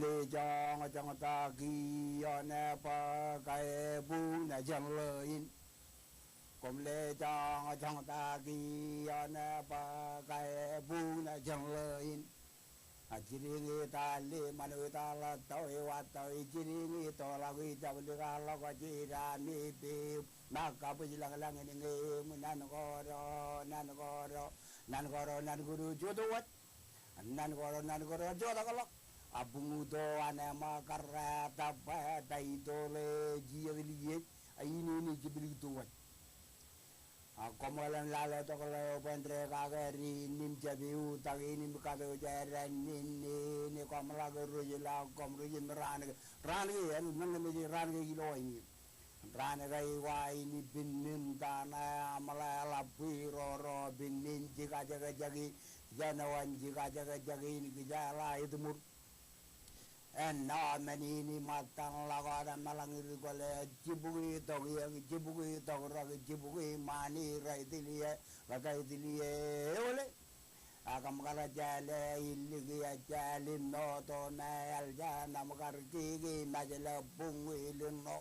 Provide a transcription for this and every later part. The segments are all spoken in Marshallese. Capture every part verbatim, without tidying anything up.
Lejoñjoñ ta kiiō ṇe bwe kabuñ jān ḷọin. Koṃ lejoñjoñ ta kiiō ṇe bwe kabuñ jān ḷọin. A jidiñ ita ḷe, ṃanau ita ḷọk, tọwe wa tọwe, jidiñ ito ḷọk, ijab likar ḷọk, jidaṃ ippem, ṃōk kabwij lañlañ in ñe eṃ, nan kōto, nan kōto, nan kōto, nan kōto, joto waj. Nan kōto, nan kōto, jotak ḷọk. A buñ uto an eṃṃakar ta bwe ta ito ḷe jijet liej, a in in jiblik to waj. A koṃṃool im lale tok ḷeo bwe en dekake ri nim jab eutiej in im katoto jān in in in koṃ ḷak rej ḷọk koṃ rej im raan ke, raan ke en men mej raan ke ilo in in. Raan ke eo wa in ipin nim ta ṇe aṃ ḷe ḷap bwe roro pin in jikajekjek in jān eo an jikajekjek in kijeḷā etmur. Āinwōt men in iṃōttan ḷọk wōt eṃṃan ḷọk in ri kwōle jibukwi tok iiō, jibukwi tok rōk, jibukwi ṃani rej tiliō, rej tiliō eole. Ak kōṃ kar jāle illik ejjeḷ im moto me eḷ jān aṃ kar kiki mejle buñwi lino.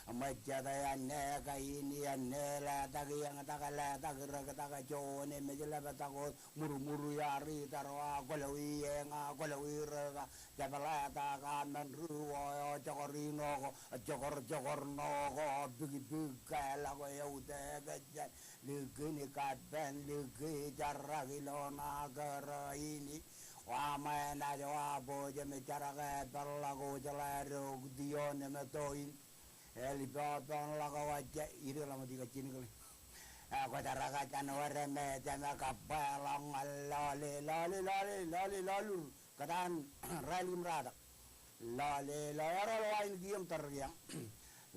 Ṃōj jet eo āinwōt kain eo āinwōt letak iiō, tak letak rōk, tak juon emej ḷap, tak wōt murmur iaar itar wa kwōlọwi eñ, kwōlọwi rōk, jab letak aṃ men ri wō eo jokor ino ko, jokor jokor ṇo ko, bikbik ke ḷọk eutiej jān likin kappān, likin jarak ilo ṇa kōrā in. Wa ṃōj naaj wa bōjjān im jarak epeḷḷọk wōj ḷe rok tion im toin. Eḷ ippān ḷọk wōj, ireḷọk ṃōk ikajjien kile. Ā, kwōjarkak jān wōr im ejān im kabbeḷọk ñan lọle, lọle, lọle, lọle, lọlur. Kōtaan rālik im ratak. Lọle, lọle, eroḷọk wa in kiiō im tōre kiiō.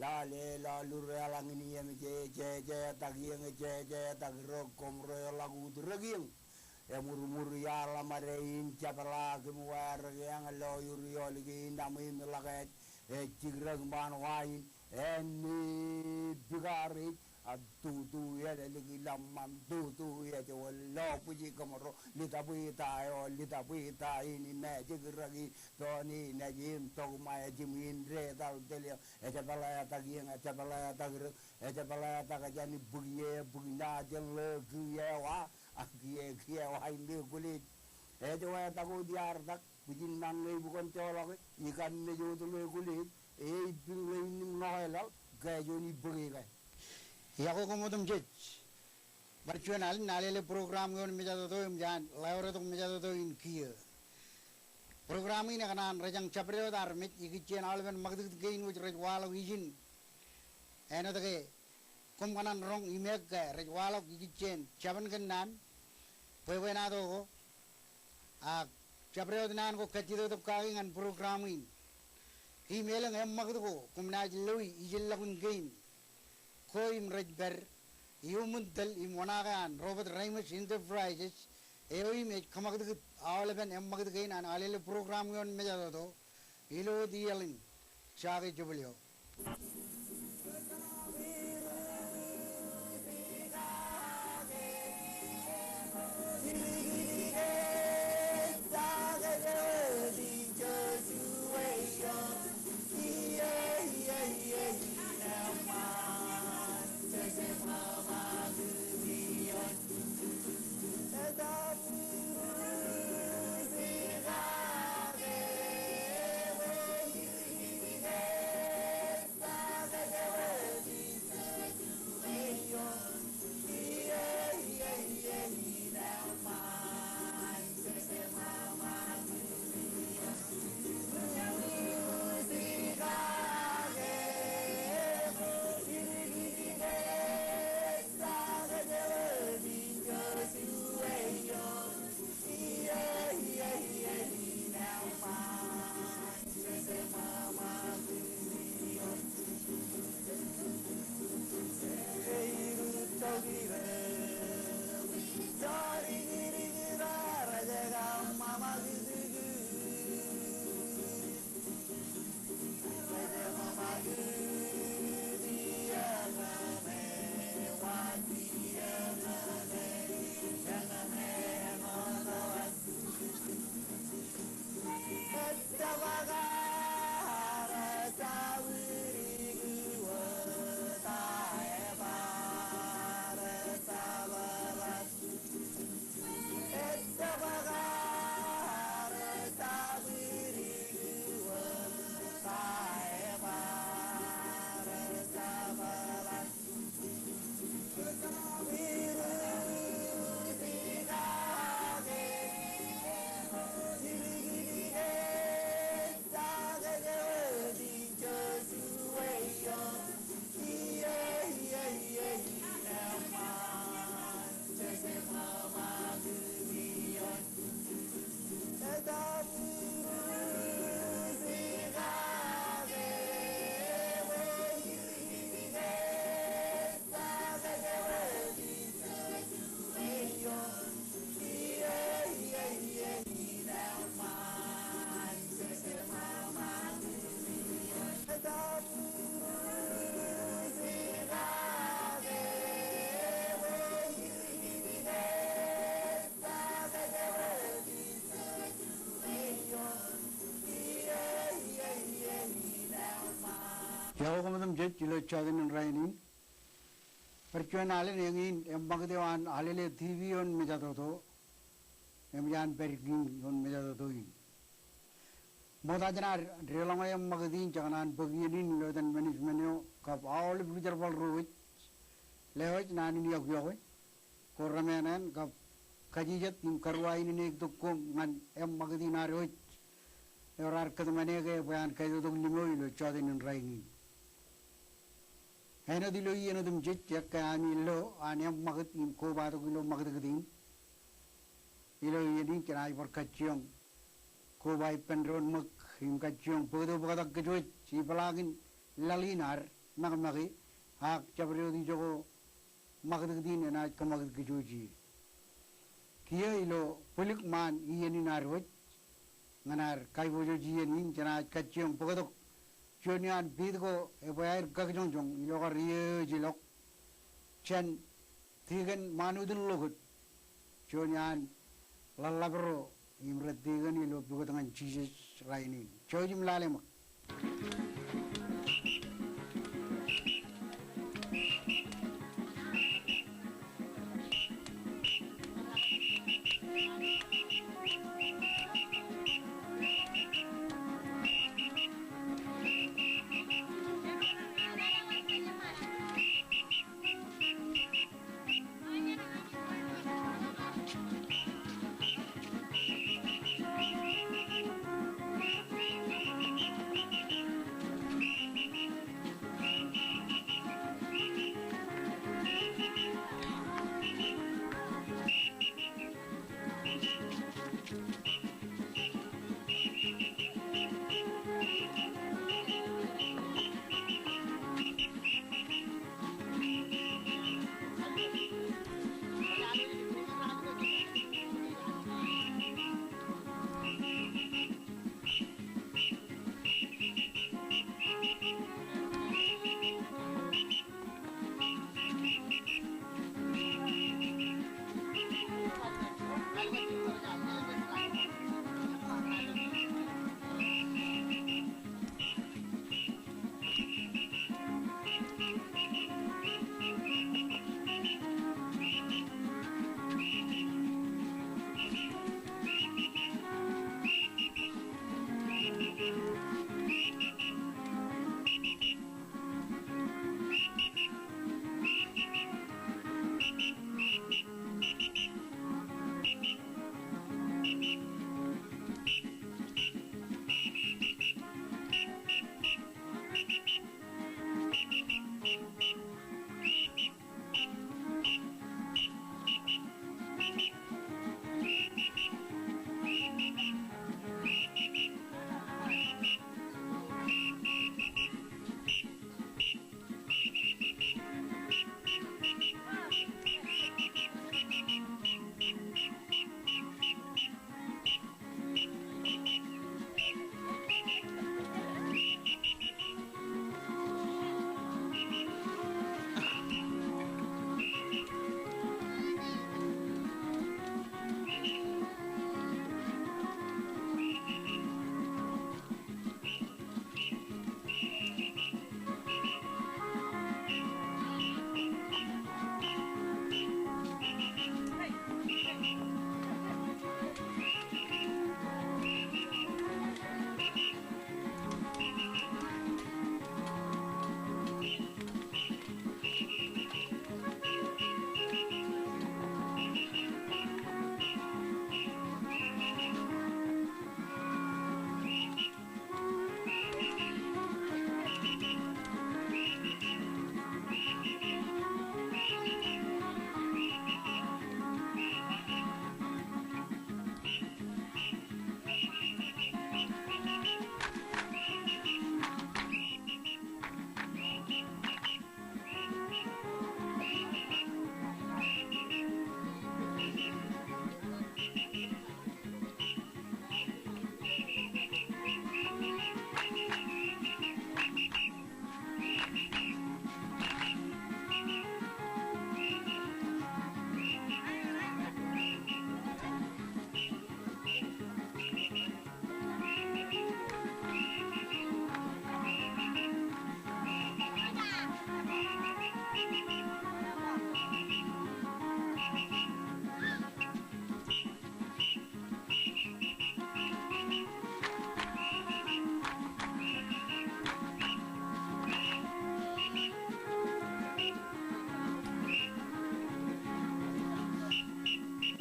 Lọle, lọlur eḷaññe in iiō im je, je, jetak iiō, jejetak rōk koṃ rej ḷọk ut rōk iiō. Emurmur iaar ḷōṃade in jepḷaak im wāer kiiō, ḷọk iolik in aṃ im ḷọk ej, ej jikrōk ṃaan wa in, āinwōt bikaar ej, a tutu eḷeḷe ḷōṃṃan, tutu ej wōt lo bwijkōṃro, litap ita eo, litap ita in im ej jikrōk in, doon in ej im tok ṃae jimwin detal teliō, ejepḷaak iiō, ejepḷaak rōk, ejepḷaak jān bukwi e, bukwi ṇa jān ḷe kiiō wa, a kiiō, kiiō wa im ekwōlej. Ej wātak wōt iaar tak, bwijin ṃan ḷe bukon joḷọke, ikam mej wōt ḷe ekwōlej, e ippin ḷe in im ṇokeḷọk, ke juon ibōke ke. Iọkwe koṃ otemjej. Bar juon alen, Alele program ioon mejatoto im jān ḷeo retok mejatoto in kiiō. Program in ekōṇaan rejañ jabdewōt armej ikijjien aolepen ṃakūtkūt kein wōj rej waḷọk ijin. Āinwōt ke koṃ kōṇaan roñ im ekke rej waḷọk ikijjien jabōn kōnnaan, bwebwenato ko, ak jabdewōt naan ko kajjitōk kaki ñan program in. Im elōñ eṃṃakūt ko koṃ naaj loe ijellọkun kein. Ko im rej pād iuṃwin tōl im wōṇaake an Robert Reimers Enterprises, eo im ej kōṃakūtkūt aolepen eṃṃakūt kein an Alele program ioon mejatoto, ilo wōt iaḷ in Jake Jebwilio. Iọkwe koṃ otemjej ilo jọteen in rainin. Bar juon alen eñin, eṃṃakūt eo an alele T V ioon mejatoto, eṃōj an pād kiiñ ioon mejatoto in. Ṃokta jān ad deḷọñ eṃṃakūt in, jekōṇaan bōk iien in ilo etan management eo kab aolep ri jerbal ro wōj, lewōj naan in iọkwe iọkwe ko remenen kab kajijet im karuwainene tok koṃ ñan eṃṃakūt in ad wōj eo raar kōtmāne ke bwe an kaitotok limo ilo jọteen in rainin. Āinwōt ilo iien otemjej, ekkā ami lo an eṃṃakūt im kobatok ilo ṃakūtkūt in. Ilo iien in jenaaj bar kajjioñ koba ippān doon ṃōk im kajjioñ bōkto bōktak kōj wōj ipeḷaakin laḷ in ad ṃakṃake, ak jabdewōt ijoko ṃakūtkūt in enaaj kōṃakūt kōj wōj ie. Kiiō ilo bōlik ṃaan iien in ad wōj, ñan ad kaiboojoj iien in, jenaaj kajjioñ bōktok juon iaan piit ko ebwe aer kakijoñjoñ ilo kar iiō ej ilọk jān tikōn ṃaan wūtin ḷokūt, juon iaan ḷōḷḷap ro im rej tikōn ilo pukot ñan Jisōs rainin. Jouj im lale ṃōk.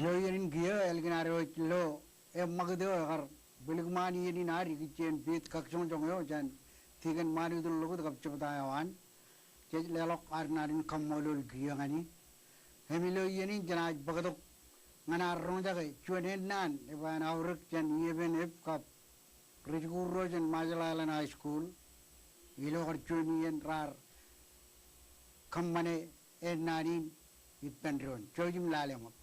Ilo iien in kiiō ālikin ad wōj lo eṃṃakūt eo ekar bwilikṃaan iien in ad ikijjien piit kakjoñjoñ eo jān Tikōn Ṃanutun Lokut kab jebta eo an. Jej leḷọk ad naaj kaṃṃoolol kiiō ñan e. Im ilo iien in jenaaj bōktok ñan ad roñjake juon ennaan ej ba en aorōk jān Iepien Ep kab ri-jikuuḷ ro jān Marshall Islands High School ilo kar juon iien raar kōṃṃane ennaan in ippān doon. Jouj im lale ṃōk.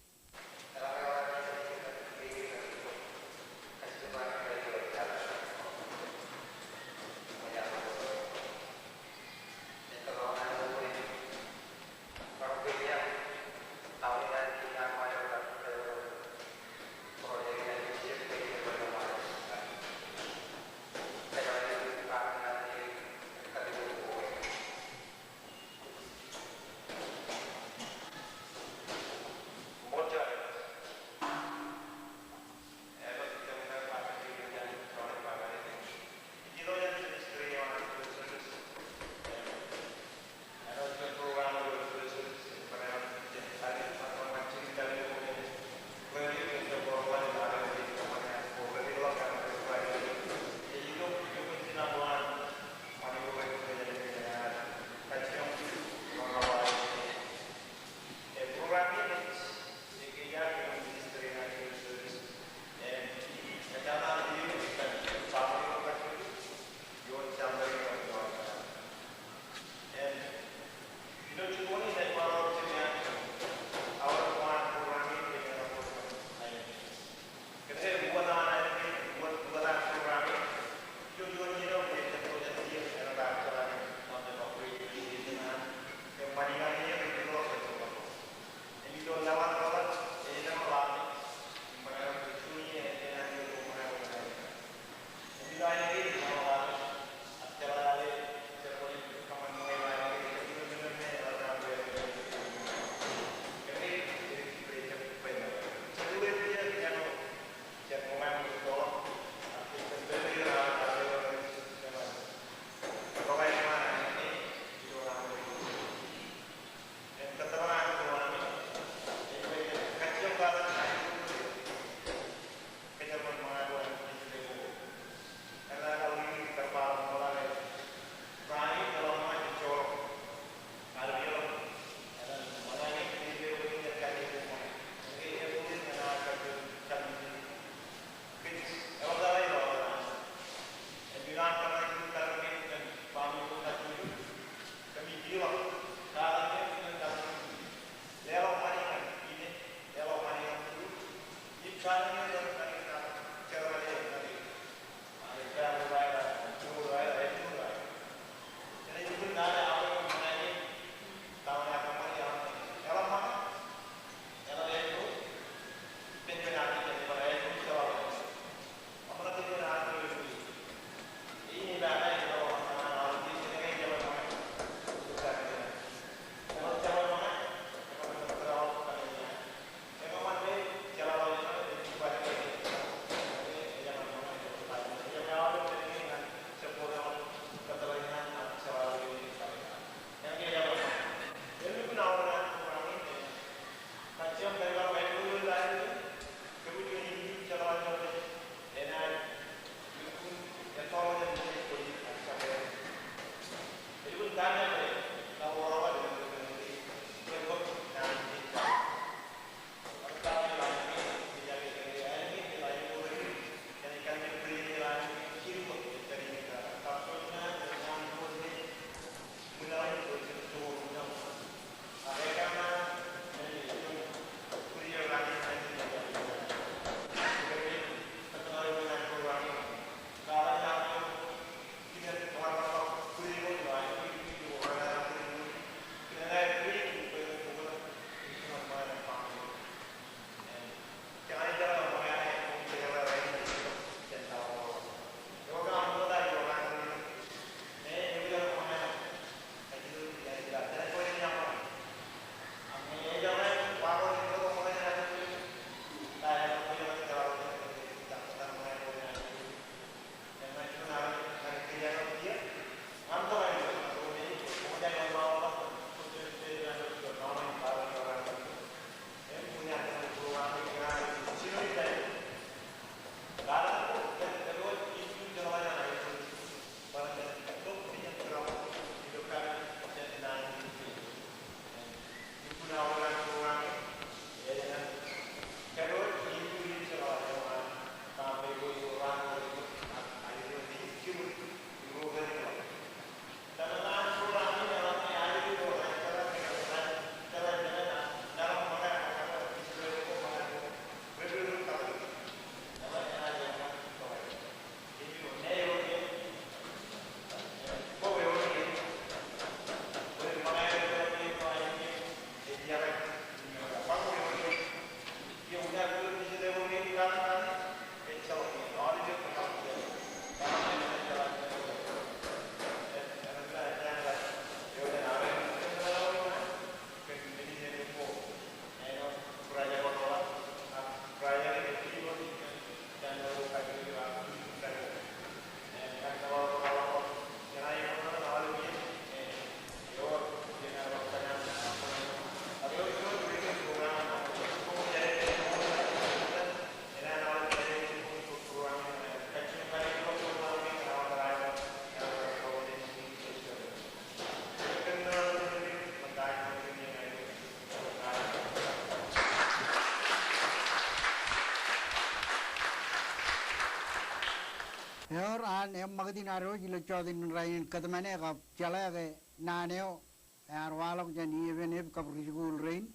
Eṃṃakūt in ad wōj ilo jota in rainin kōtmāne kab jeḷā ke naan eo ear waḷọk jān E F N F kab ri-jikuuḷ rein,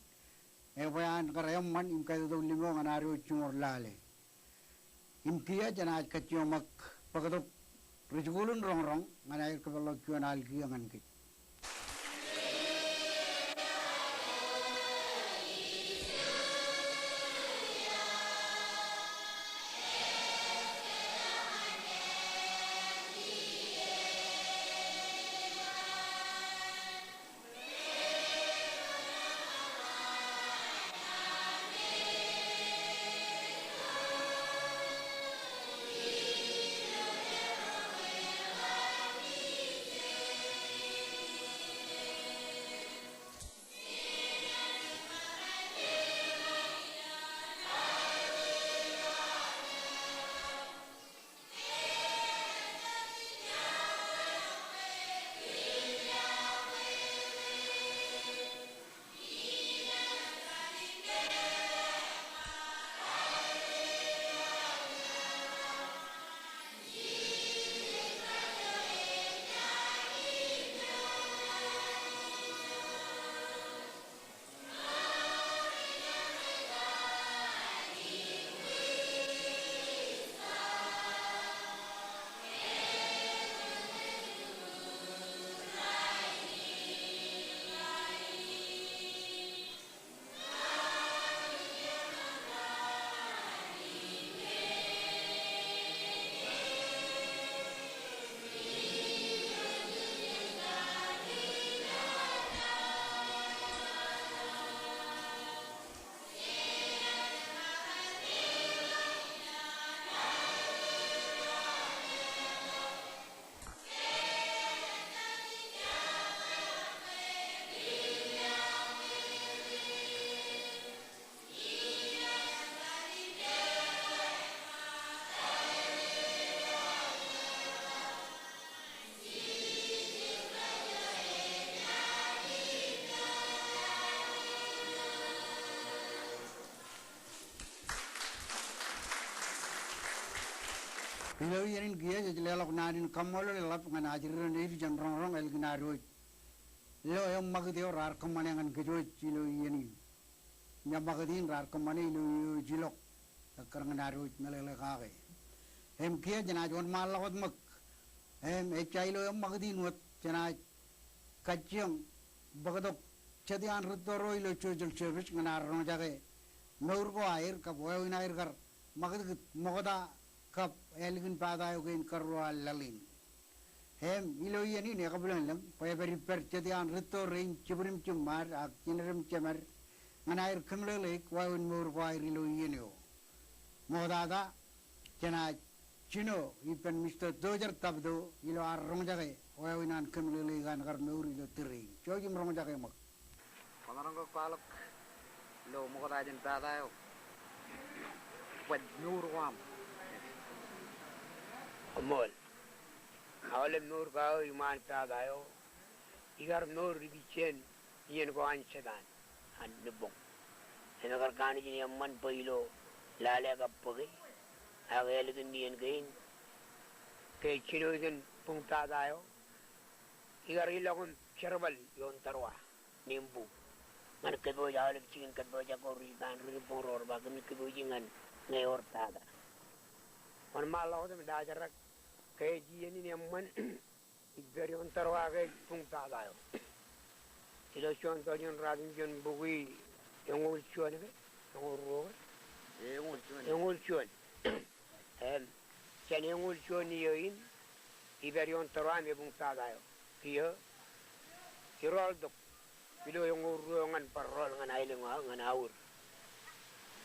ebwe an kar eṃṃan im kōttoḷḷōñ eo ñan ad wōj jiṃor lale. Im kiiō jenaaj kajjioñ ṃōk bōktok ri-jikuuḷ in roñroñ ñan aer kōpeḷḷọk juon al kiiō ñan kōj. Ilo iien in kiiō jej leḷọk naan in kaṃṃoolol eḷap ñan ajri rein ej jān roñroñ ālikin ad wōj ilo eṃṃakūt eo raar kōṃṃane ñan kōj wōj ilo iien in. Im eṃṃakūt in raar kōṃṃane ilo iiō eo ej ilọk ekkar ñan ad wōj meḷeḷe kake. Im kiiō jenaaj wōnṃaanḷọk wōt ṃōk. Im ejja ilo eṃṃakūt in wōt jenaaj kajjioñ bōktok jet iaan rūtto ro ilo social service ñan ad roñjake mour ko aer kab wāween aer kar ṃakūtkūt ṃokta kab ālikin pata eo kein karuo an laḷ in. Im ilo iien in ekabwilōñlōñ bwe epād ippād jet iaan rūtto rein jibwidimjim ṃaad ak jinedem jemed ñan aer kōmeḷeḷeik wāween mour ko aer ilo iien eo. Ṃoktata jenaaj jino ippān Mister Tojer Tabto ilo ad roñjake wāween an kōmeḷeḷeik an kar mour ilo tōre in. Jouj im roñjake ṃōk. Kwōmaroñ ke kwaḷọk ilo ṃokta jān pata eo bwe mour ko aṃ? Koṃṃool. Aolep mour ko aō iṃaan pata eo, ikar mour ikijjien iien ko an Setan an nibboñ. Im ekar kanooj in eṃṃan bwe ilo lale kab bōke ak ālikin iien kein ke jino kōn buñ tata eo, ikar ilọk im jerbal ioon tōrwa nembu ñan kōpooj aolep jikin kōtpojak ko ri Setan ri nibboñ ro rej ba kōmij kōpooji ñan ñe ewōr tata. Wōnṃaanḷọk wōt im laajrak ke ej iien in eṃṃan ij pād ioon tōrwa ke ej buñ tata eo. Ilo juon tọujin ratimjuon bukwi eñoul juon ke eñoul ruo ke? Eñoul juon. Eñoul juon. Im jān eñoul juon iiō in ij pād ioon tōrwa im ebuñ tata eo. Kiiō irooltok ilo eñoul ruo ñan bar rool ñan aelōñ eo aō ñan aur.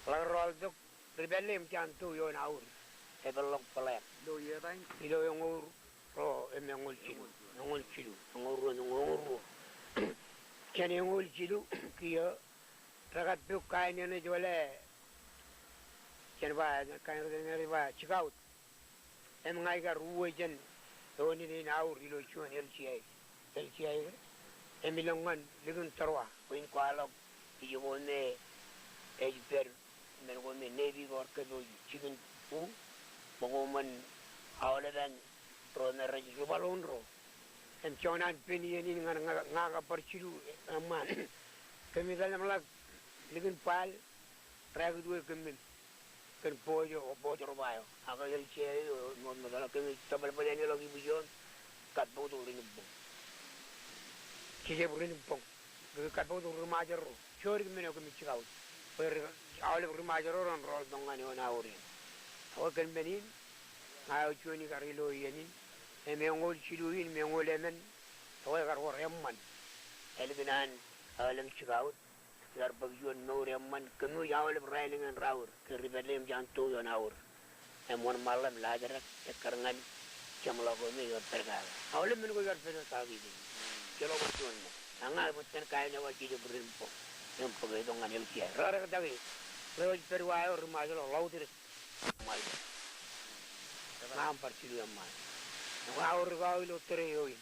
Ḷak rooltok ri pālle im jān to ioon aur epeḷḷọk black. Ilo iiō ta in? Ilo eñoul ruo im eñoul jilu. Eñoul jilu. Eñoul ruo, eñoul ruo. Jān eñoul jilu kiiō rekar pok kain eṇ ej wōle, jān ba, kain eṇ ej ba scout. Im ña ikar uwe jān eo eṇ in aur ilo juon L G I, L G I ke, im ilọk ñan likin tōrwa. Bwe in kwaḷọk ijoko me ej pād men ko me Navy ko ar kōpooj jikin u, bwe ko ṃōn aolepen Ro me rej ibaḷoon ro. Im joñan pen iien in ñan ña, ña kab bar jilu eṃṃaan. Kōmij etal im ḷak likin Baal, raakit wōj kōm im kōn booj eo, booj ro ba eo. Ak eḷ je eo, ṃoot ṃōttan ḷọk kōmij tōbalbal āinwōt ḷọk ibwijoon, kab bōktok rin im boñ. Jejab rin im boñ. Kōmij kab bōktok ri Ṃajeḷ ro. Jodik men eo kōmij jikaot. Bwe ri, aolep ri Ṃajeḷ ro ren rool tok ñan eoon aor in. Ak kōn men in, ña eo juon ikar ilo iien in. Im eñoul jilu in, im eñoul emān. Ak ekar wōr eṃṃan. Ālikin an aolep jikaot. Ikar bōk juon mour eṃṃan, kōmij aolep raelōñ in raorōk, ke ri pālle im jān to ioon aorōk. Im wōnṃaanḷọk im laajrak, ekkar ñan jeṃḷọk eo me ewōr pād kake. Aolep men ko ewōr pād kake. Ijellọk bar juon ṃōk. Ak ña ibōttan kain eo ba jejab rin im boñ. Im bōk etok ñan eḷ je. Rekar ektake. Ro ej pād wa eo ri Ṃajeḷ ḷọk ḷọutidet. Ṃajeḷ. Ña im bar jilu eṃṃaan. Ña aorōk aō ilo tōre eo in.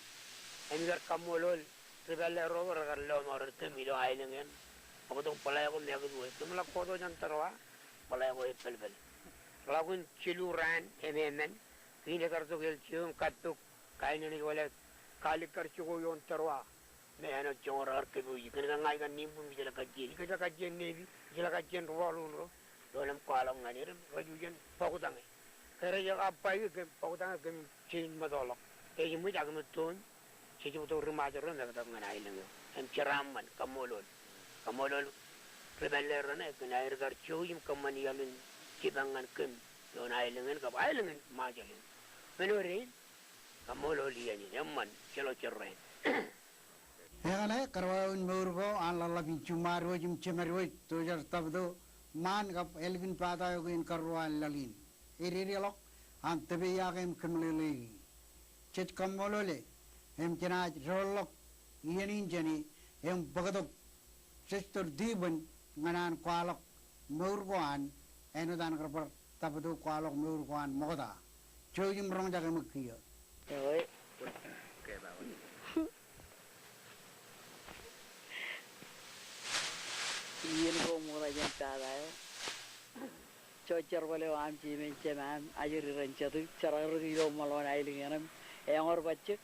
Im ikar kaṃṃoolol ri pālle ro rekar lọmọọren kōm ilo aelōñ in. Bōktok bōḷā ko Mekitwe. Kōm ḷak koto jān Tōrwa, bōḷā ko epālpāl. Ḷọkun jilu raan im emān, kein etar tok eḷ je eo im kappok kain eṇ ej wōle kalikkar jokwe ioon Tōrwa. Me āinwōt joñoul raar kōpooj. Kōn ke ña ikar nimbun, ij jelōk kajjien. Ij jelōk kajjien nepi, ij jelōk kajjien rubọọl un ro. Ioon im kwaḷọk ñan er im rej jen bōktañe. Ke rej ak abba eo ke bōktañe kōm jein ṃōttoḷọk. Ej ṃōj ak ṃōttoon. Jej bōktok ri Ṃajeḷ ro im ektak ñan aelōñ eo. Im jeraaṃṃan, kaṃṃoolol. Kaṃṃoolol ri pālle reṇe kōn aer kar jouj im kōṃṃan iaḷ in jipañ ñan kōm ioon aelōñ in kab aelōñ in Ṃajeḷ in. Men eo dein, kaṃṃoolol iien in, eṃṃan, ijellọk jerrāān. Eñṇe, kōrọwāween mour ko an ḷōḷḷap in jiṃṃaad wōj im jiṃaad wōj, Tojar Tabto, ṃaan kab ālikin pata eo kein karuo an laḷ in. Ededeḷọk an tōpeyaake im kōmeḷeḷeiki. Jej kaṃṃoolole im jenaaj doorḷọk iien in jāne im bōktok Sister Tibon ñan an kwaḷọk mour ko an, āinwōt an kar bar Tabto kwaḷọk mour ko an ṃokta. Jouj im roñjake ṃōk kiiō. Ewe. Iien ko ṃokta jān pata eo, eo jerbal eo aṃ jemen jemān ajri ren jatū, jerọwiwi ilo ṃōḷoon aelōñ eṇ im eñoul bajjek,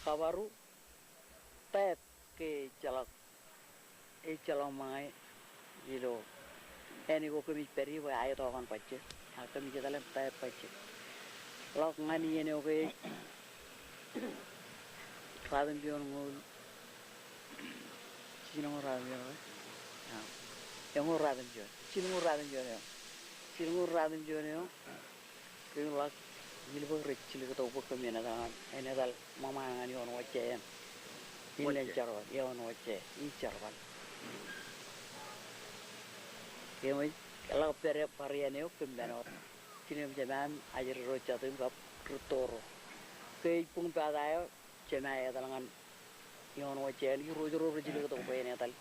kabaru, tōp ke ejjeḷọk, ejjeḷọk ṃōñā ilo āne ko kōmij pād ie bwe aetokon bajjek. Ak kōmij etal im tōp bajjek. Ḷọk ñan iien eo ke ej ratimjuon ñoul, jilñuul ratimjuon eo. Eñoul ratimjuon. Jilñuul ratimjuon eo. Jilñuul ratimjuon eo. Kōmij ḷak ilbōk rej jilkintok bwe kōmin etal ñan, en etal ṃōṃaan ñan ioon wōjje eṇ. Inland jerbal, ioon wōjje, in jerbal. Kōmij ḷak pād bar iien eo kōm men wōt. Jinem jemān ajri ro jatū im kab rūtto ro. Ke ej buñ pata eo, jemān etal ñan ioon wōjje eṇ, irooj ro rej jilkintok bwe en etal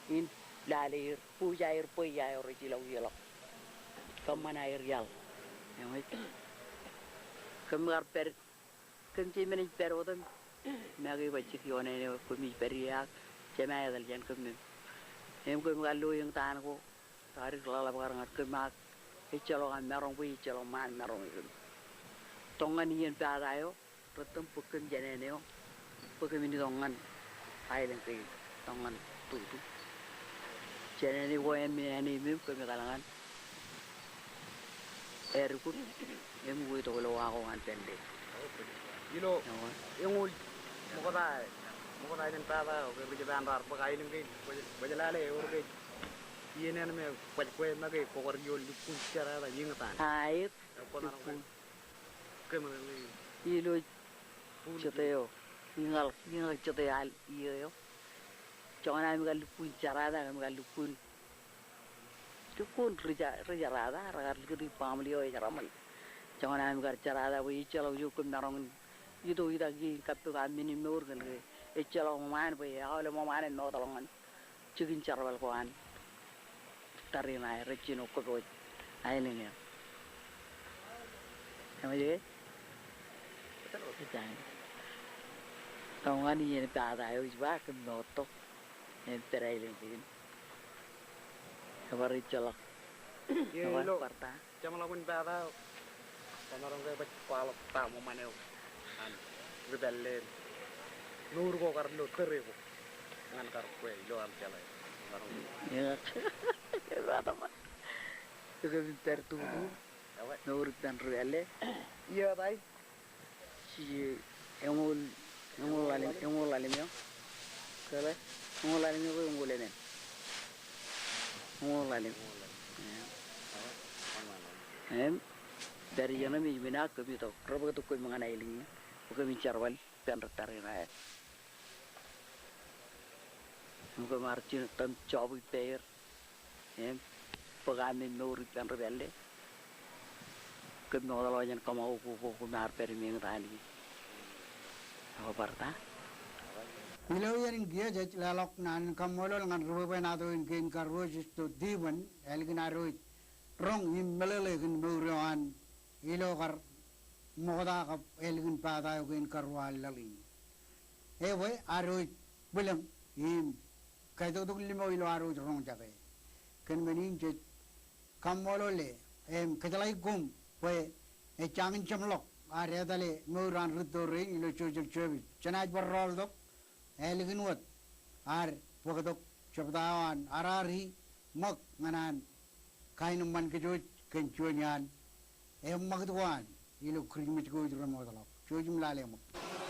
in lale er, buuj aer bwe ia eo rej ilọk ioḷọk. Kōṃṃan aer iaḷ. Eṃōj. Kōm kar pād, kōm jemen ej pād wōt im make bajjek ioon āne eo kōmij pād ie ak jemān etal jān kōm im. Im kōm kar lo eñtaan ko, raar ḷōḷḷap kar ñan kōm ak ejjeḷọk aṃ maroñ bwe ejjeḷọk ṃaan maroñ e kōm. Tok ñan iien pata eo, Rūtto im bōk kōm jān āne eo, bwe kōmin itok ñan aelōñ kein, itok ñan Tutu. Jān āne ko eṃṃan āne im kōm etal ñan Erikut, im itok ilo wa ko an Pālle. Ilo, eñoul, ṃokta, ṃokta jān pata eo, ke ri Jepaan raar bōk aelōñ kein, bwe, bwe ej lale ewōr ke iien eṇ me kwōj kwe make kwō kar ioon lukkuun jerata eñtaan. Aet, lukkuun. Ilo jete eo, iñak, iñak jete eo al iiō eo. Joñan ami kar lukkuun jerata, ami kar lukkuun, lukkuun ri ja-, ri jerata, rekar likūt family eo ej raṃōl. Joñan ami kar jerata bwe ejjeḷọk ijo kōm maroñ in ito itak ie in kappok aṃ men in mour kōn ke ejjeḷọk ṃōṃaan bwe aolep ṃōṃaan en mootḷọk ñan jikin jerbal ko an tariṇae rej jino kōpooj aelōñ eṇ. Eṃōj ke? Tok ñan iien pata eo ij ba kōm moottok im pād aelōñ kein. Ebar ejjeḷọk. Ebar ilo kwarta. Jeṃḷọkin pata eo, kwōmaroñ ke kwōj kwaḷọk ta ṃōṃaan eo an Ri pālle, mour ko kar lo tōre ko ñan kar kwe ilo am jeḷā. Eo, eo, eo, eo, eo, eo, eo, eo, eo, eo, mour ippān ri pālle. Eo, eo, eo, Ije eñoul, eñoul ḷalem, eñoul ḷalem eo. Kōḷe, eñoul ḷalem eo ke eñoul emān? Eñoul ḷalem. Im, pād ijeṇe im ej men aō kōmij tok, rebōktok kōm ñan aelōñ in, bwe kōmij jerbal ippān ri tariṇae. Im kōm ar jino tōm job ippāer. Im, bōk aṃ men mour ippān ri pālle. Kōm mootḷọk jān kōṃṃao ko, ko, koṃ ar pād im eñtaan e. Eo bar ta? Ilo iien in kiiō jej leḷọk naan in kaṃṃoolol ñan ri bwebwenato in kein karuo Sisto Stephen, ālikin ad wōj roñ im meḷeḷe kōn mour eo an ilo kar ṃokta kab ālikin pata eo kein karuo an laḷ in. Ebwe ad wōj bwilōñ im kaitoktok limo ilo ad wōj roñjake. Kōn men in jej kaṃṃoolol e im kōjeḷāik koṃ bwe ejjañin jeṃḷọk ad etale mour an rūtto rein ilo social service. Jenaaj bar rọọltok ālikin wōt ad bōktok jebta eo an R R E ṃōk ñan an kaenōṃṃan kōj wōj kōn juon iaan eṃṃakūt ko an ilo Christmas ko wōj remootḷọk. Jouj im lale ṃōk.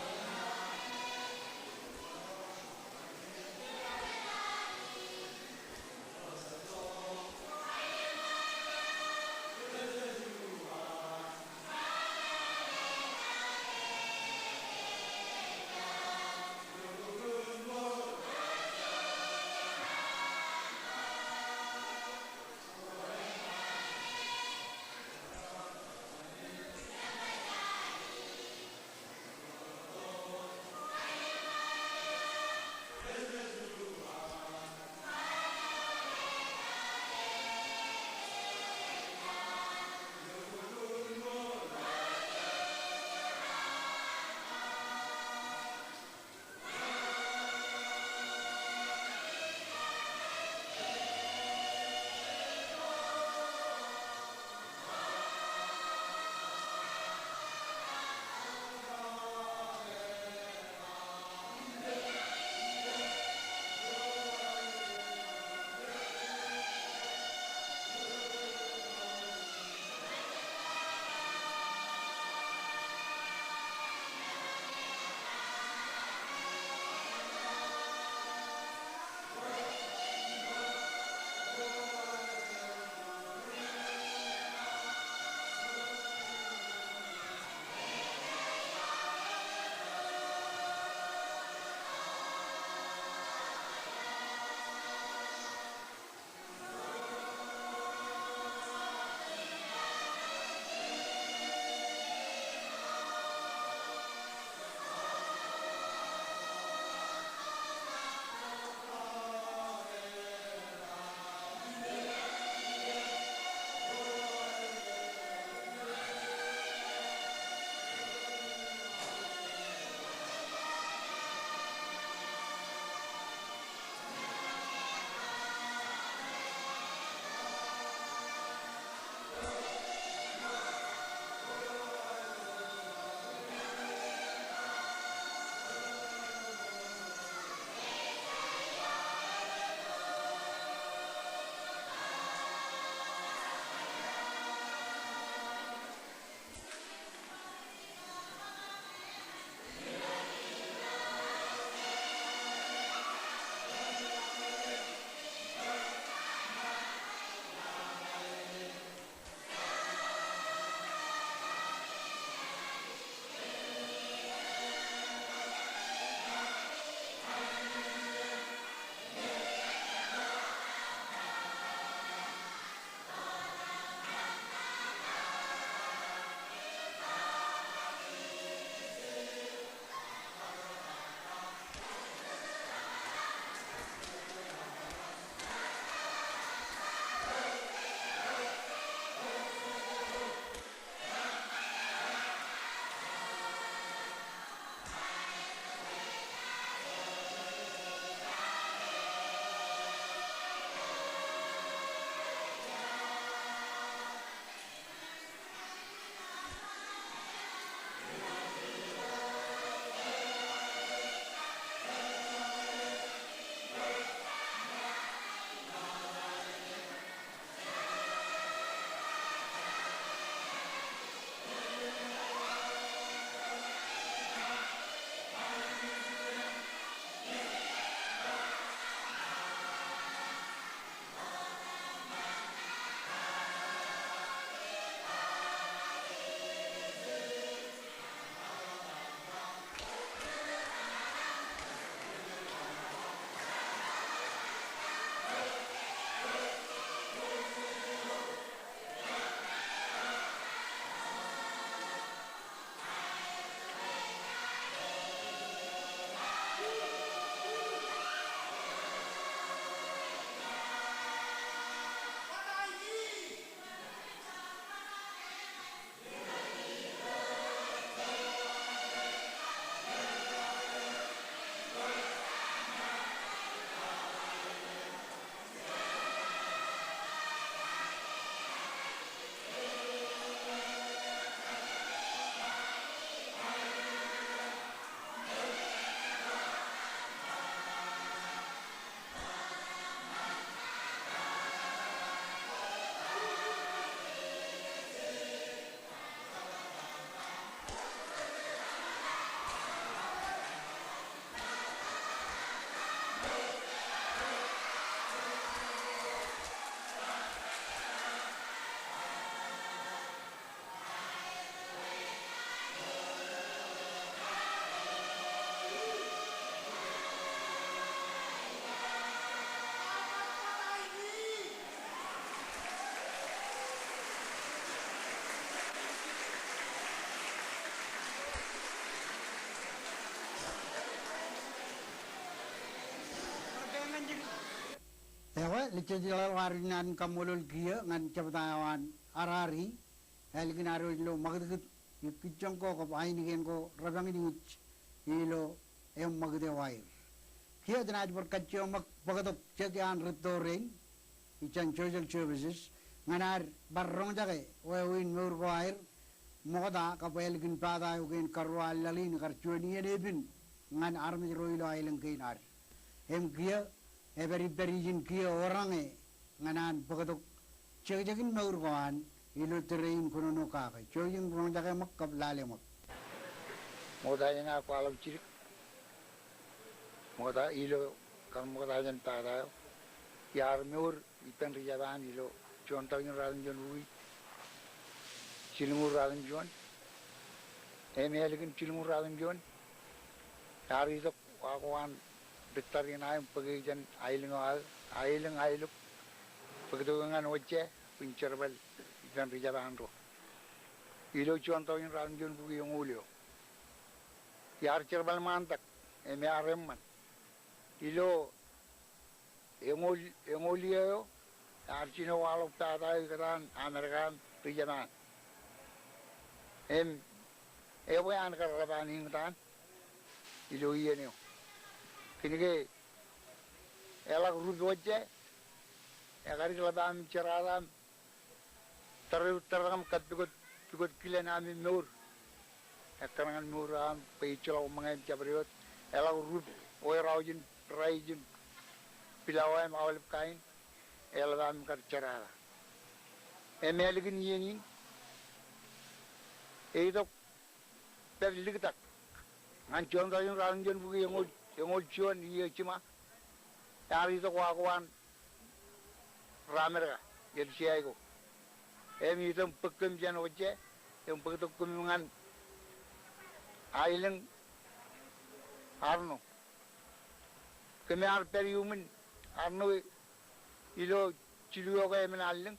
Ekwe, lijjej ḷọk ad naaj kaṃṃoolol kiiō ñan jebta eo an Arari, ālikin ad wōj ilo ṃakūtkūt ikijjien ko kab ainikien ko repañ jiñij ilo eṃṃakūt eo aer. Kiiō jenaaj bar kajjioñ ṃōk bōktok jek iaan rūtto rein, ijjien social services, ñan ad bar roñjake wāween mour ko aer, ṃokta kab ālikin pata eo kein karuo an laḷ in kar juon iien epen ñan armej ro ilo aelōñ kein ad. Im kiiō, ej pād ippād ijin kiiō orañe ñan an bōktok jekjekin mour ko an ilo tōre in kōnono kake. Jouj im roñjake ṃōk kab lale ṃōk. Ṃokta eṇ aō kwaḷọk jidik. Ṃokta ilo kar ṃokta jān pata eo. Iar mour ippān ri Japan ilo juon taujin ratimjuon bukwi jilñuul ratimjuon. Im ālikin jilñuul ratimjuon, iar itok wa ko an ri tariṇae im bōke jān aelōñ eo aō, aelōñ Aelok, bōktok ñan Ojje, bwe in jerbal ippān ri Japan ro. Ilo juon taujin ratimjuon bukwi eñoul eo. Iar jerbal ṃaantak, im iar eṃṃan. Ilo eñoul, eñoul iiō eo, ear jino waḷọk pata eo ikōtaan Amerika im ri Japan. Im ebwe an kar ḷap an eñtaan ilo iien eo. Kōnke eḷak rup Ojje, ekadik ḷap aṃ im jerata aṃ, tōre, tōre eo aṃ kab pukot, pukot kilen aṃ im mour. Ekkar ñan mour eo aṃ bwe ejjeḷọk ṃōñā im jabdewōt. Eḷak rup oeraoj in, raij im pilawa im aolep kain, eḷap aṃ kar jerata. Im ālikin iien in, eitok pād liktak ñan juon taujin ratimjuon bukwi eñoul, eñoul juon iiō jiṃa, ear itok wa ko an ri-Amerika, el G I ko. Im itok im bōk kōm jān Ojje, im bōktok kōm ñan aelōñ Arṇo. Kōm ar pād iuṃwin Arṇo ilo jilu eo ke emān allōñ,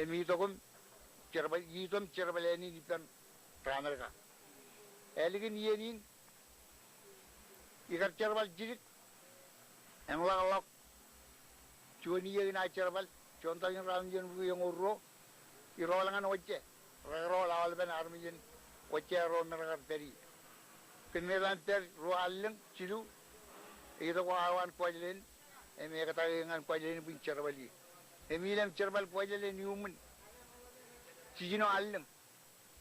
im itok im jerbal, itok im jerbal āne in ippān ri-Amerika. Ālikin iien in, ikar jerbal jidik, im ḷak ḷọk juon iiō in aō jerbal, juon taujin ratimjuon bukwi eñoul ruo, irool ñan Ojje, rekrool aolepen armej in Ojje ro me rekar pād ie. Kōmmetaan pād ruo allōñ, jilu, itok wa ko an Kuwajleen, im ektak eō ñan Kuwajleen bwe in jerbal ie. Im ilem jerbal Kuwajleen iuṃwin jiljino allōñ.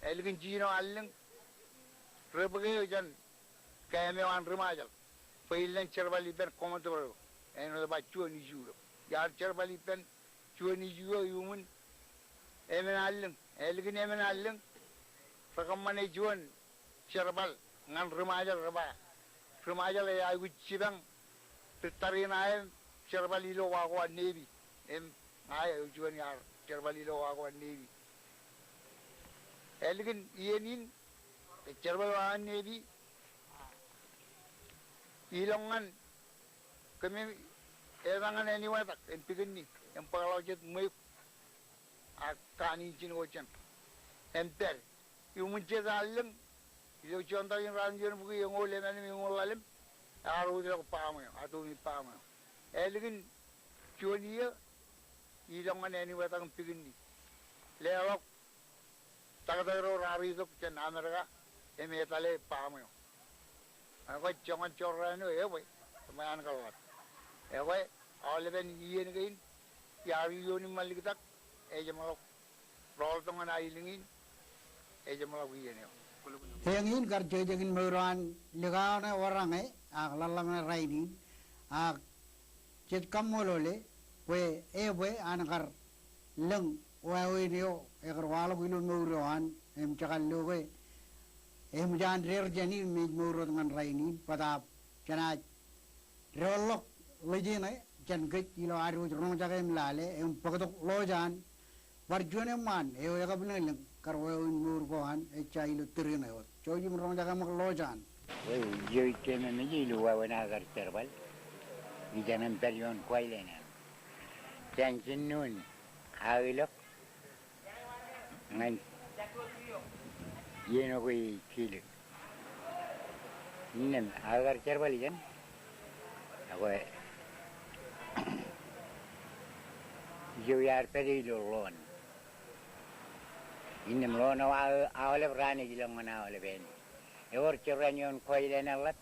Ālikin jiljino allōñ, rebōk eō jān kaem eo an ri-Ṃajeḷ bwe illen jerbal ippān kọmandor eo, āinwōt ba juon iju eo. Iar jerbal ippān juon iju eo iuṃwin emān allōñ. Ālikin emān allōñ, rekōṃṃane juon jerbal ñan ri-Ṃajeḷ, re ba, ri-Ṃajeḷ ej aikuj jipañ ri tariṇae im jerbal ilo wa ko an Navy. Im ña eo juon iar jerbal ilo wa ko an Navy. Ālikin iien in, ej jerbal wa ko an Navy, ilọk ñan kōm etan ñan ānewatak im pikinni im bōkḷọk jet ṃweiuk ak kanooj in ko jān im pād. Iuṃwin jet allōñ, ilo juon taujin ratimjuon bukwi eñoul emālim eñoul ḷalem, ear utiḷọk baṃ eo, atomic baṃ eo. Ālikin juon iiō, ilọk ñan ānewatak im pikinni. Leḷọk taktō ro raar itok jān Amerika im etale baṃ eo. Ekwe joñan jorrāān eo ebwe, im ean kar ḷap. Ekwe aolepen iien kein, iar iioon iṃṃan liktak, ejeṃḷọk rọọltok ñan aelōñ in, ejeṃḷọk iien eo. Eñin kar jekjekin mour eo an likao ṇe orañe, ak ḷōḷḷap ṇe rainin, ak jej kaṃṃoolole bwe ebwe an kar lōñ wāween eo ekar waḷọk ilo mour eo an, im jekar lo ke eṃōj an deer jāni im ej mour wōt ñan rainin, bōtaab jenaaj deḷọñ ḷọk ḷejeṇe jān kōj ilo ad wōj roñjake im lale im bōktok ḷọk jān bar juon eṃṃaan eo ekabwilōñlōñ kar wāween mour ko an ejja ilo tōre ṇe wōt. Jouj im roñjake ṃōk ḷọk jān. Eo, eo ij kememej ilo wāween aō kar jerbal ijeṇ im pād ioon Kuwajleen eṇ. Jān jinnuun aō ilọk ñan iien ko ej kilōk. Innām aō kar jerbal ijeṇ. Ekwe Ijo iar pād ilo ḷoon. Innām ḷoon eo aō aolep raan ej ilọk ñan aolep āne. Ewōr jorrāān ioon Koilen eḷap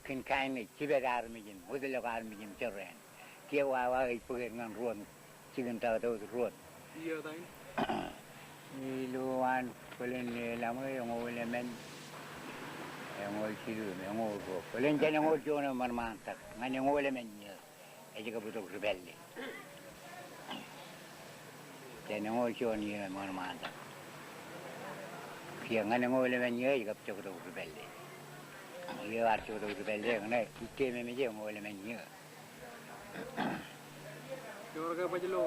kōn kain eo jiped armej im wōtlọk armej im jorrāān. Kiiō wāween ej bōk er ñan ruon, jikin tautaut ruon. Ilo an bōlen leḷọk ḷaṃe eñoul emān, eñoul jilu, eñoul ruo. Bōlen jān eñoul juon eo ṃanṃaantak ñan eñoul emān iiō ej kab itok ri pālle. Jān eñoul juon iiō ṃanṃaantak. Kiiō ñan eñoul emān iiō ej kab joktok ri pālle. Iiō ar joktok ri pālle ñan e, ij keememej eñoul emān iiō. Ewōr ke baj ilo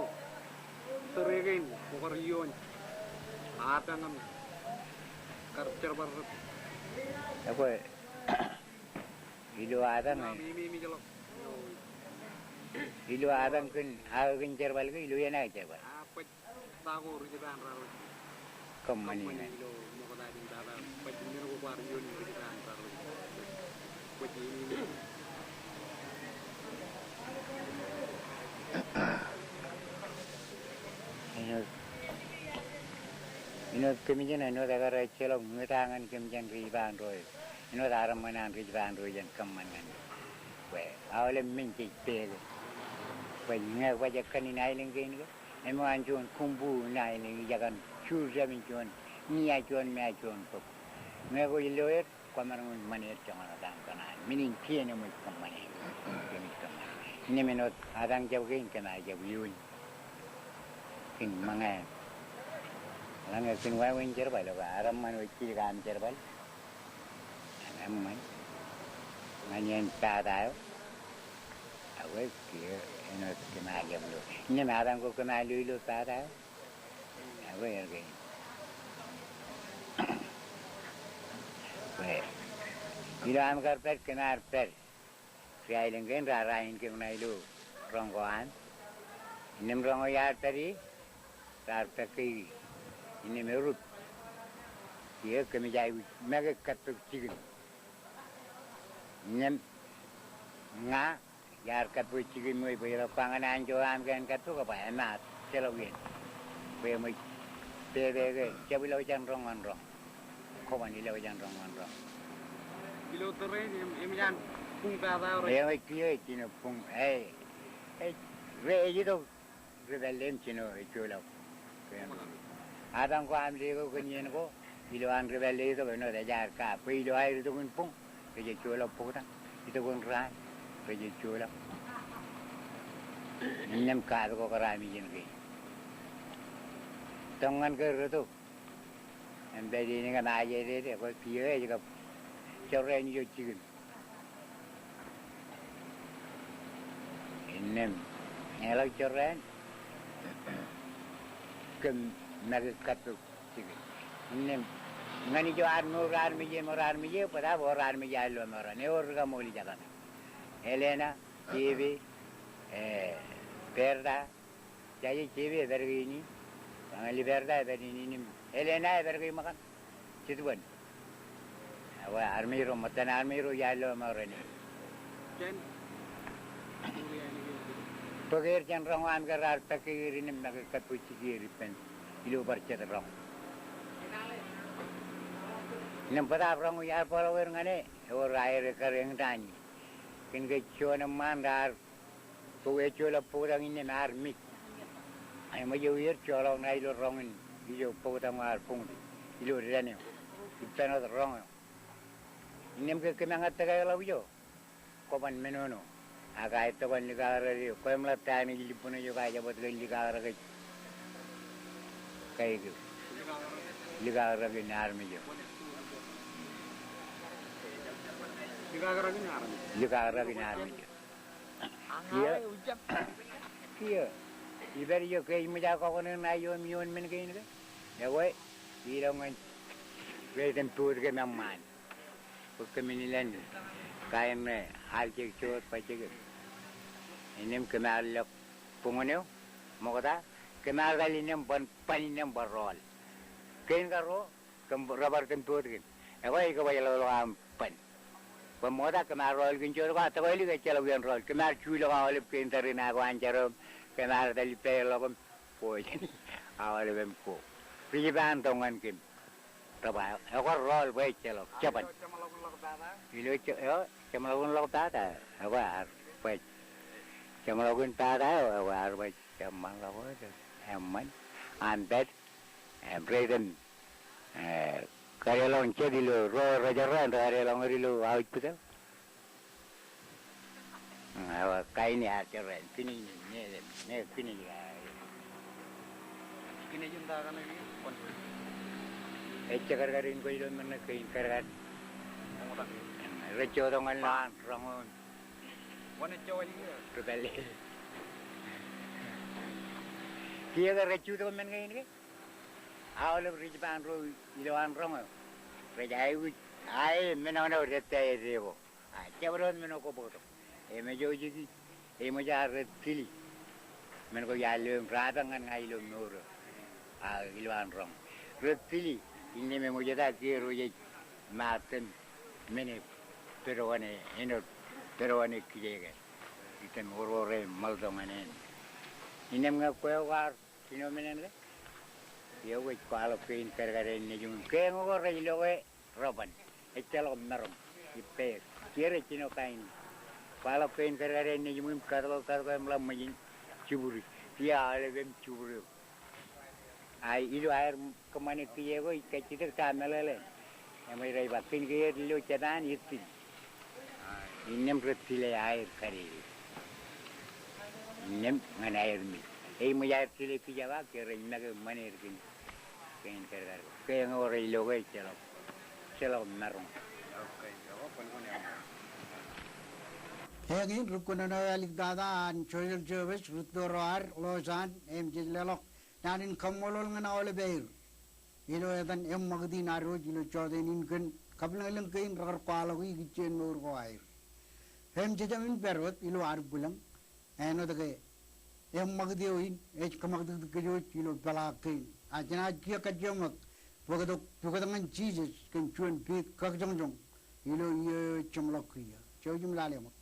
tōre kein, kwō kar ioon apañ im kar jerbal ri? Ekwe, ilo apañ, ilo apañ kōn aō kōn jerbal ke ilo iien aō jerbal? Kōṃṃani. Āinwōt, āinwōt kōmij jen, āinwōt ekar ejjeḷọk ñūta ñan kōmij jen ri Ibadan ro. Āinwōt armej ṇe an ri Ibadan ro jen kōṃṃan ñan. Bwe aolep men jej pād. Bwe ñe baj ekkan in aelōñ kein ke, im eo an juon kumbu in aelōñ, ij akan juur jāmin juon, ñia juon, mea juon bōk. Ñe kwōj lo er, kwōmaroñ in ṃan er joñan etaṃ kōṇaan. Men in kien eṃōj kōṃṃane. Kōmij kōṃṃane. Innām āinwōt apañ jab kein kōm ar jab iioon. Kōn ṃōñā. Eḷaññe kōn wāween jerbal, ekwe armej eo ej jidik aṃ jerbal. Eṃṃan. Ñan iien pata eo. Ekwe kiiō āinwōt kōm ar jab lo. Innām apañ ko kōm ar lo ilo pata eo. Ekwe er kein. Bwe ilo aṃ kar pād, kōm ar pād. Ri aelōñ kein raar ain kōm ṇa ilo roñ ko an. Innām roñ eo iar pād ie, raar pekkei ie. Innām erut. Kiiō kōmij aikuj make kappok jikin. Innām ña iar kappok jikin eo bwe eḷak kōn an anjọ aṃ kōn kappok bwe emaat ejjeḷọk iien. Bwe eṃōj pepe ke jab ilọk jān roñ ñan roñ. Koban ilọk jān roñ ñan roñ. Ilo tōre in, im, im jān buñ pata eo rej. Eo ej kiiō ej jino buñ, ej, ej, rej ej itok ri pālle im jino ejjeḷọk. Apañ ko aṃ leko kōn iien ko, ilo an ri pālle itok āinwōt ejaar kaab. Bwe ilo aer itok in buñ, rej ejjeḷọk bōktañ. Itok in raan, rej ejjeḷọk. Innām kaab ko kar ami jen kein. Tōk ñan ke rūtto. Im pād iien ke im ajedede, ekwe kiiō ej kab jorrāān ijo jikin. Innām eḷak jorrāān, kōm make kappok jikin. Innām ñan ijo ad mour armej e, mour armej e, bōtab ewōr armej iar lo mour an, ewōr ri kaṃool ijekaṃ. Elena, Jebe, e, Berta, Jaje, Jebe epād ke in, Berta epād in, innām Elena epād ke ṃōkan. Jetban. Ekwe armej ro, ṃōttan armej ro iar lo mour ṇe. Bōk er jān roñ eo aṃ ke raar pekkei er innām make kappok jikier ippān ilo bar jet roñ. Innām bōtab roñ eo iar bōkḷọk er ñan e, ewōr aer ekkar eñtaan ie. Kōn ke juon eṃṃaan raar bōk, ejjeḷọk bōktañ innām ear mej. Eṃōj eo ier joḷọk ṇa ilo roñ in ijo bōktañ eo ear buñti ilo dān eo ippān wōt roñ eo. Innām ke kōm eñtōk aeḷap ijo, koban menono. Ak aet tokwan likakrak eo, kwōjeṃḷọk ta eṇ ej libbun eo, ej kajjitōk bwe likakrak ej kaik eo. Likakrak in armej eo. Likakrak in armej eo. Kiiō. Kiiō. Ipād ijo ke ej ṃōj aō kọkoṇe ṇa ioon, ioon men kein ke. Ekwe, ilọk ñan rej itōn boat kein eṃṃaan. Bwe kōmin ilān kain ṇe aljek joor bajjek im. Innām kōm ar lọk buñūn eo, ṃokta, kōm ar kal innām ban, ban innām bar rọọl. Kein karuo, kōm bar, bar itōn boat kein. Ekwe ej kōbajḷọkḷọk aṃ ban. Bwe ṃokta kōm ar rọọl kōn joor ko, ak tokālik ejjeḷọk iien rọọl. Kōm ar juḷọk aolep kein tariṇae ko an jar eo im Kōm ar tōl ippāerḷọk im ko jān aolepen ko. Ri Jipaan tok ñan kōm. Tōba, ekwe rool bwe ejjeḷọk, jeban. Ilo je-, eo, jeṃḷọkin ḷọk tata, ekwe ear baj. Jeṃḷọkin tata eo, ekwe ear baj, jeṃḷọk eo, eṃṃan, an pād, im rej item, eh, kadeḷọñ jet ilo ro rej jerrā, rej kadeḷọñ er ilo aujpitōḷ. Ewa, kain ear jerrā, kinej, ne, ne, kinej, a, kinej in ta kaṇe, kwōn. Ejjab kadkad in kwōj lo men ṇe kein kadkad. Ṃokta. Rej jotok ñan ilo an roñ eo. Wōn ejjab wālik eo? Ri pālle. Kiiō ke rej jutak men kein ke? Aolep ri Jipaan ro ilo an roñ eo. Rej aikuj, ae, men eo ṇe rej tata eo. A, jabdewōt men eo kobok tok. Eṃōj eo jiki, eṃōj ad rej tili. Men ko iar lewōj im rapeñ ñan ña ilo mour eo. A, ilo an roñ. Rej tili, innām eṃōj eta kiiō ro jej maat im men e pedowan e, āinwōt pedowan e kile ke. Item ro rej ṃōk tok ñan en. Innām ñe kwe eo kwaar jino men en ke? Iọkwe ej kwaḷọk kein kadkad eo nejūṃ. Ke eñe ko rej loe reban. Ejjeḷọk maroñ. Ippāer. Kiiō rej jino kain. Kwaḷọk kein kadkad eo nejūṃ im kōtḷọk, kōtḷọk im ḷak ṃōj in jibūd. Kiiō aolepem jibūd eok. A ilo aer kōṃṃane kije ko ij kajjitōk ta meḷeḷe. Eṃōj rej ba kōn ke er ilo Japan ettil. Innām rej tile aer kadede. Innām ñan aer mej. Eṃōj aer tile kija ba ke rej make ṃane er kōn, kōn kadkad. Ke eñe ko rej loe ke ejjeḷọk, ejjeḷọk maroñ. Eñin ri kōnono eo āliktata an social service, rūtto ro ad ḷọk jān, im jej leḷọk naan in kaṃṃoolol ñan aolep aer ilo etan eṃṃakūt in ad wōj ilo jọteen in kōn kabwilōñlōñ kein rekar kwaḷọk ikijjien mour ko aer. Im jejāmin pād wōt ilo ad bwilōñ, āinwōt ke eṃṃakūt eo in ej kōṃakūtkūt kōj wōj ilo peḷaak kein. A jenaaj kiiō kajjioñ ṃōk bōktok pukot ñan Jisōs kōn juon peid kakjoñjoñ ilo iiō eo ej jeṃḷọk kiiō. Jouj im lale ṃōk.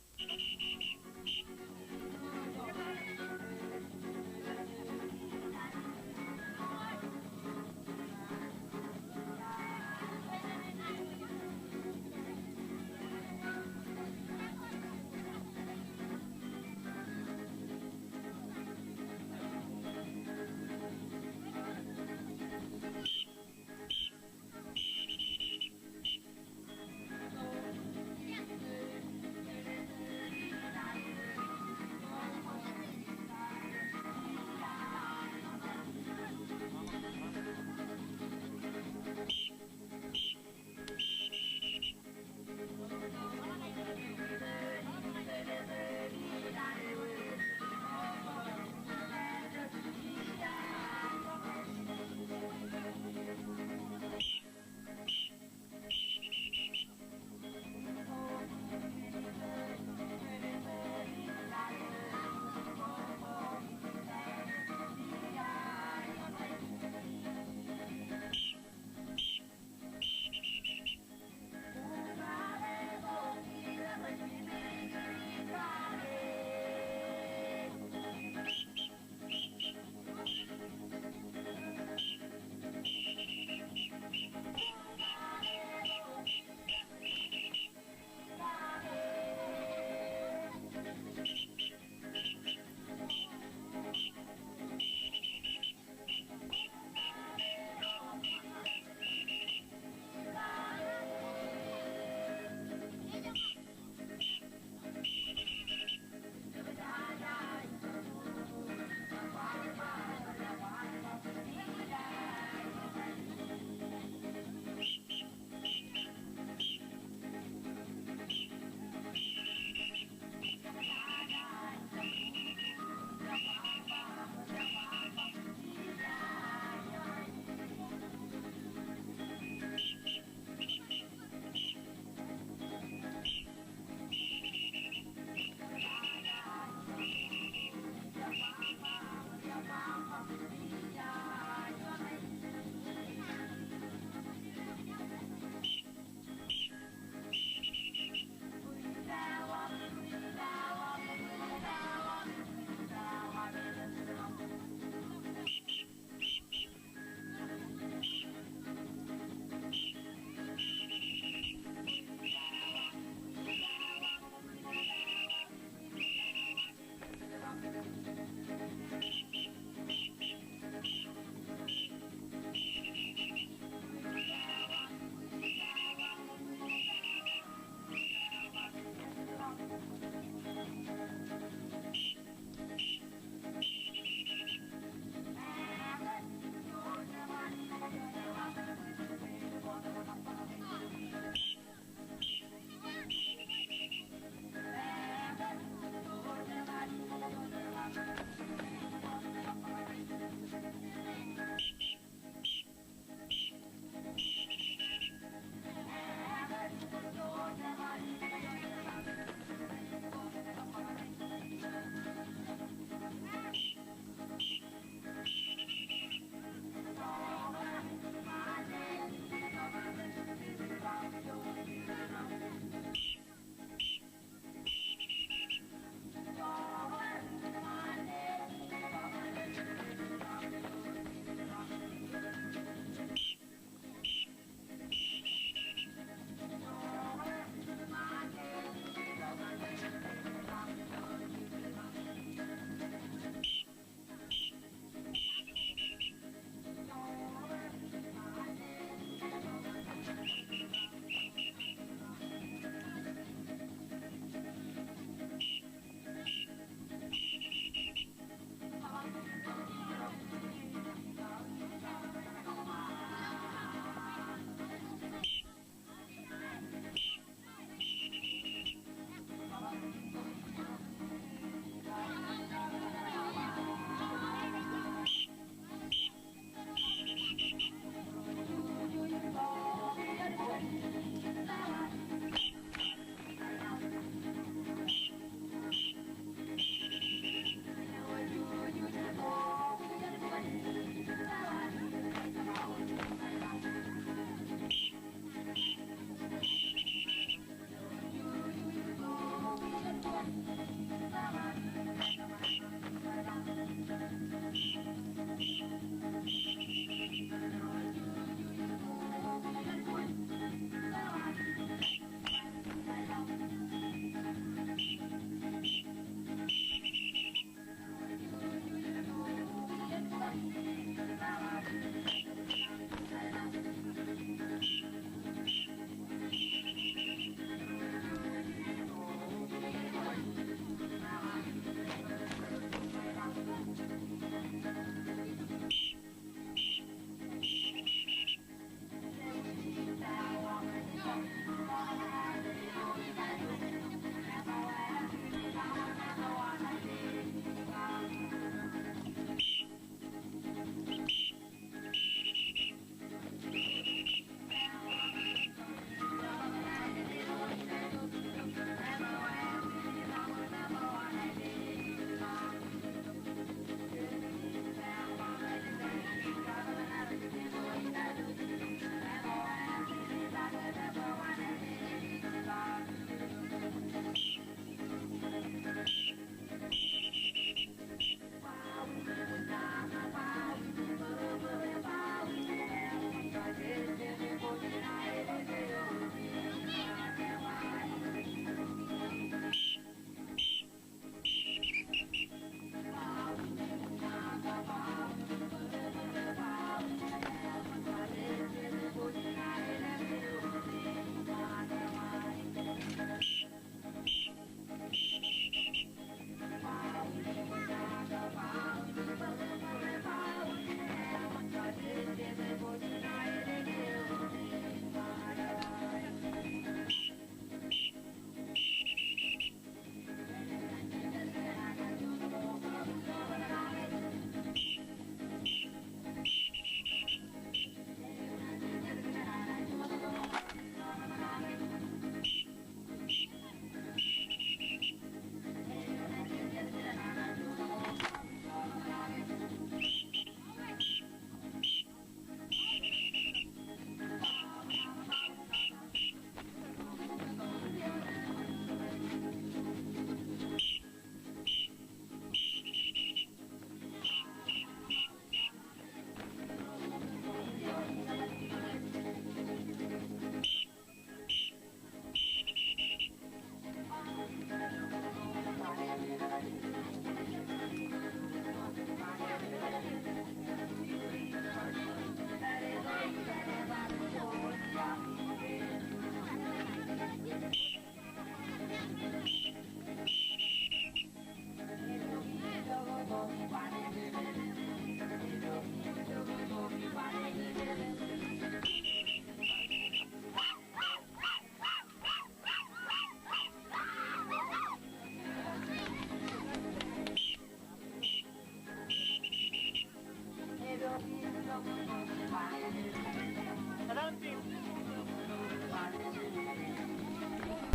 Etaṃ, Tim.